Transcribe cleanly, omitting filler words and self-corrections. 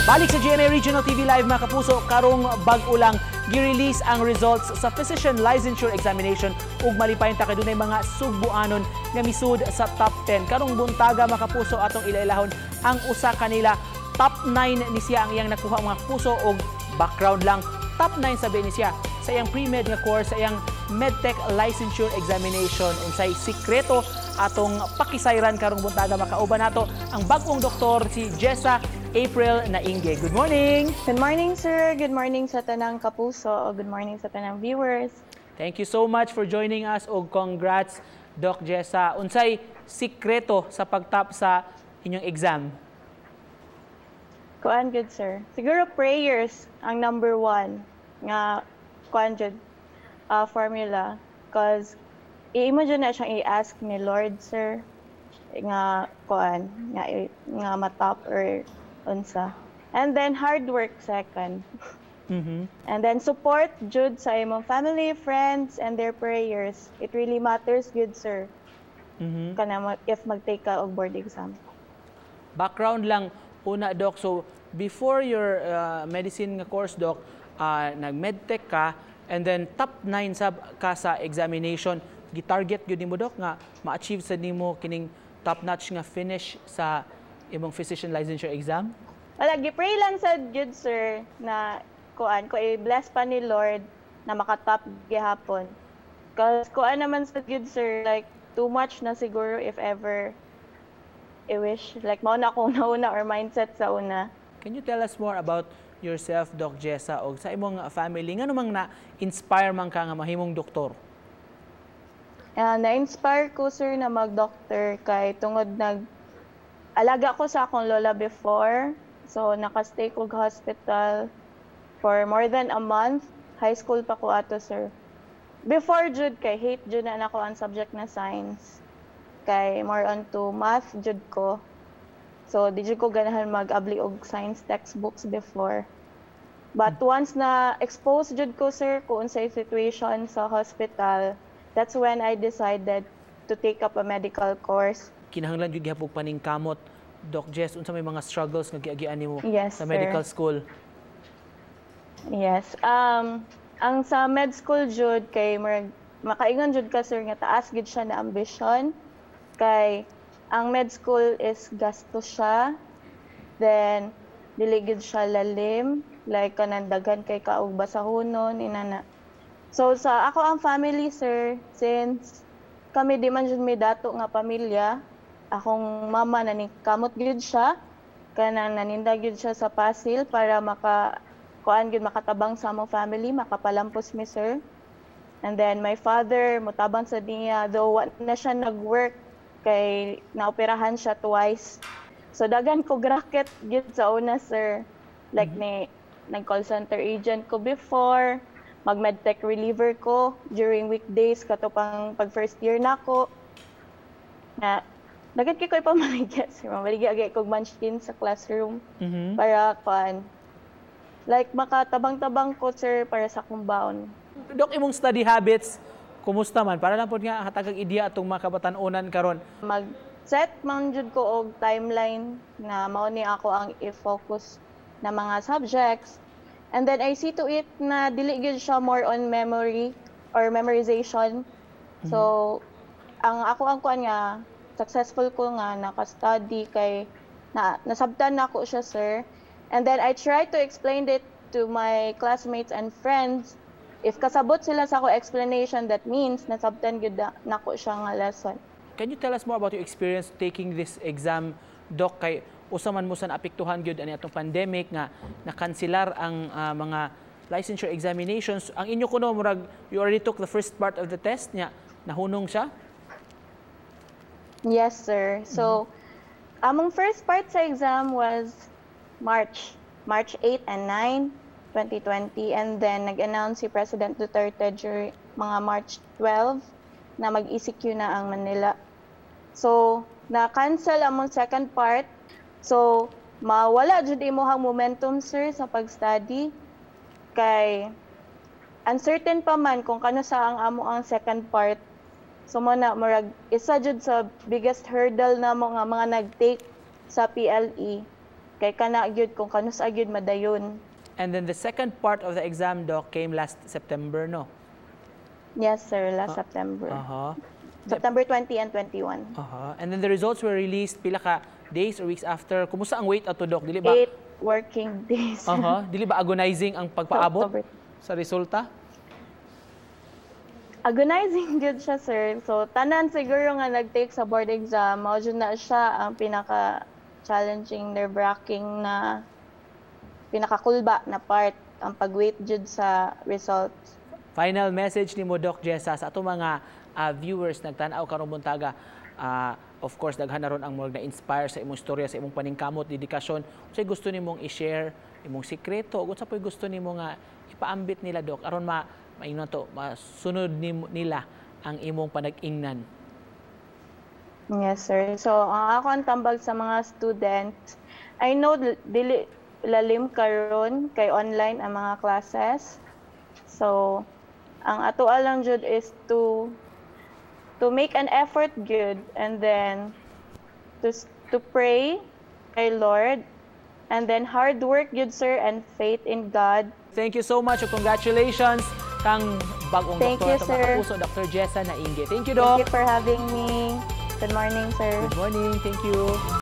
Balik sa GMA Regional TV Live, mga kapuso, karong bag-o lang gi-release ang results sa Physician Licensure Examination ug malipayon ta kay dunay mga Sugbuanon nga misud sa top 10. Karong buntaga, mga kapuso, atong ilailahon ang usa kanila. Top 9 ni siya ang iyang nakuha, mga kapuso, og background lang, top 9 sabi ni siya sa iyang pre-med nga course sa iyang MedTech Licensure Examination. Unsay sikreto, atong pakisayran karong buntaga. Makauban nato ang bag-ong doktor, si Jessa April Nainge. Good morning! Good morning, sir. Good morning sa tanang kapuso. Good morning sa tanang viewers. Thank you so much for joining us og congrats, Doc Jessa. Unsay sikreto sa pagtap sa inyong exam? Kuan good, sir. Siguro prayers ang number one nga kuan jud formula, 'cause iimo jud na siyang i-ask ni Lord, sir, nga kuan nga matop or unsa. And then hard work second. And then support jud sa imong family, friends, and their prayers. It really matters gud, sir. Kana if mag-take ka og board exam. Background lang una, Doc. So before your medicine nga course, Doc, nag-medtech ka and then top 9 sab ka sa examination. Gi-target gyud nimo, Doc, nga ma-achieve sa nimo kining top notch nga finish sa imong physician licensure exam? Wala, gi-pray lang sa good, sir, na kuan ko i-bless pa ni Lord na makatop gihapon. 'Cause kuan naman sa good, sir, like too much na siguro if ever i-wish. Like mao na akong una or mindset sa una. Can you tell us more about yourself, Doc Jessa, og sa imong family? Ngano mang na-inspire man ka nga mahimong doktor? Na-inspire ko, sir, na mag-doctor kay tungod nag alaga ko sa akong lola before. So nakastay ko hospital for more than a month. High school pa ko ato, sir. Before jud kay hate jud na nako ang subject na science. Kay more on to math jud ko. So di jud ko ganahan mag-abli og science textbooks before. But once na expose jud ko, sir, kung unsay situation sa hospital, that's when I decided to take up a medical course. Kinahanglan jud gihapon paningkamot, Doc Jess. Unsa may mga struggles nga giagian nimo Yes, sa medical sir. School? Yes. Ang sa med school jud kay murag makaingon jud ka, sir, nga taas gid siya na ambition kay ang med school is gastos siya. Then dili gid siya lalim, like kanang daghan kay kaog basahonon inana. So sa ako ang family, sir, since kami di man jud may dato nga pamilya, akong mama naningkamot gyud siya, kanang naninda gyud siya sa pasil para maka kuan gyud, makatabang sa among family, makapalampos mi, sir. And then my father mutabang sa niya, though wa na siya nag-work kay naoperahan siya twice. So daghan ko raket gyud sa una, sir. Like ni nag call center agent ko before, mag medtech reliever ko during weekdays kato pang pag first year nako. Na daghan kay ko ipamaligya, sir. Mamaligya kay kog munchkin sa classroom para kuan, like makatabang-tabang ko, sir, para sa akong baon. Dok, imong study habits, kumusta man? Para lang pod nga hatagag ideya atong mga kabatan-onan karon. Mag-set man jud ko og timeline na mao ni ako ang i-focus na mga subjects. And then I see to it na dili gyud siya more on memory or memorization. So ang ako ang kuan nga successful ko nga naka-study kay na nasabtan nako siya, sir. And then I try to explain it to my classmates and friends. If kasabot sila sa ako explanation, that means nasabtan gyud nako siya nga lesson. Can you tell us more about your experience taking this exam, Doc? Kay usa man mo sa naapektuhan gyud ani atong pandemic nga nakanselar ang mga licensure examinations. Ang inyo kuno murag you already took the first part of the test nya nahunong siya? Yes, sir. So, among first part sa exam was March 8 and 9, 2020. And then, nag-announce si President Duterte during mga March 12 na mag-ECQ na ang Manila. So, na-cancel among second part. So, mawala jud imuhang momentum, sir, sa pag-study kay uncertain pa man kung kano sa ang amo ang second part. So mo na murag isa jud sa biggest hurdle na mo nga mga nag-take sa PLE. Kay kana gyud kung kanus-a gyud madayon. And then the second part of the exam, Doc, came last September, no? Yes, sir, last September. September 20 and 21. And then the results were released pila ka days or weeks after. Kumusta ang wait ato, Doc? Dili ba 8 working days. Dili ba agonizing ang pagpaabot October. Sa resulta? Agonizing gyud siya, sir. So, tanan siguro nga nag-take sa board exam, mao jud na siya ang pinaka challenging, nerve-wracking na pinakakulba na part, ang pag-wait jud sa results. Final message nimo, Doc Jessa, sa atong mga viewers nagtan-aw karong buntaga. Of course, daghan na ron ang mga na-inspire sa imong istorya, sa imong paningkamot, dedikasyon. Unsay gusto nimong i-share, imong sikreto, ug unsa po'y gusto nimo nga ipaambit nila, Doc, aron ma maingnon to, masunod nila ang imong panag-ingnan? Yes, sir. So, ang ako ang tambag sa mga students, I know dili lalim karon kay online ang mga classes. So, ang ato lang jud is to make an effort good and then to pray kay Lord and then hard work gyud, sir, and faith in God. Thank you so much. Congratulations kang bagong Thank doktor you, atong sir. Mga kapuso, Dr. Jessa Nainge. Thank you, Doc. Thank you for having me. Good morning, sir. Good morning. Thank you.